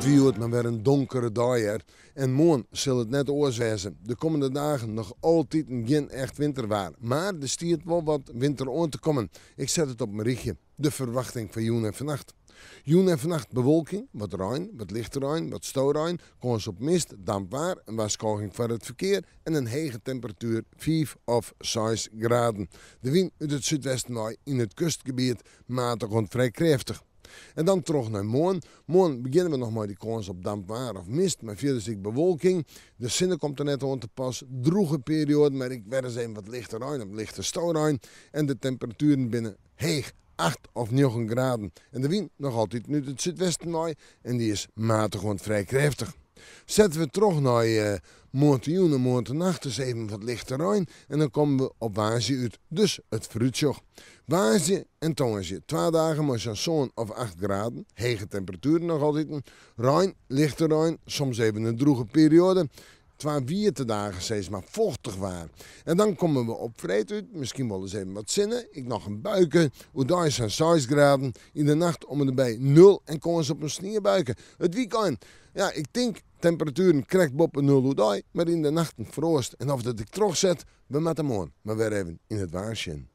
It wie hjoed mar wer in donkere dei hear. En moarn sil it net oars wêze. De kommende dagen noch altiten gjin echt winterwaar. Mar der stiet wol wat winter oan te kommen. Ik set it op in rychje. De ferwachting foar jûn en fannacht. Jûn en fannacht bewolking, wat rein, wat lichte rein, wat storein, kâns op mist, damp waar, in warskôging foar it ferkear en in hege temperatuer fiif of seis graden. De wyn út it súdwesten wei yn it kustgebiet matich oant frij krêftich. En dan troch nei moarn. Moarn begjinne we noch mei dy kâns op damp waar of mist, mar fierders ek bewolking. De sinne komt der net oan te pas. Drûge perioaden, mar ek wer ris even wat lichte rein of lichte storein. En de temperatueren binne heech, acht of njoggen graden. En de wyn noch altiten út it súdwesten wei en dy is matich oant frij krêftich. Sette we troch nei moarntejûn en moarntenacht dus even wat lichte rein en dan komme we op woansdei út. Dus it foarútsjoch. Woansdei en tongersdei twa dagen mei sa'n sân of acht graden, hege temperatueren noch altiten. Rein, lichte rein, soms even in drûge perioade. Twa wiete dagen sis mar, fochtich waar. En dan komme we op freed út, miskien wol ris even wat sinne, ek noch in buike. Oerdeis sa'n seis graden, yn de nacht om en by nul en kâns op in sniebuike. It wykein, ja ik tink temperatueren krekt boppe nul oerdei, mar yn de nachten froast. En oft it ek trochset, we moatte moarn mar wer even yn it waar sjen.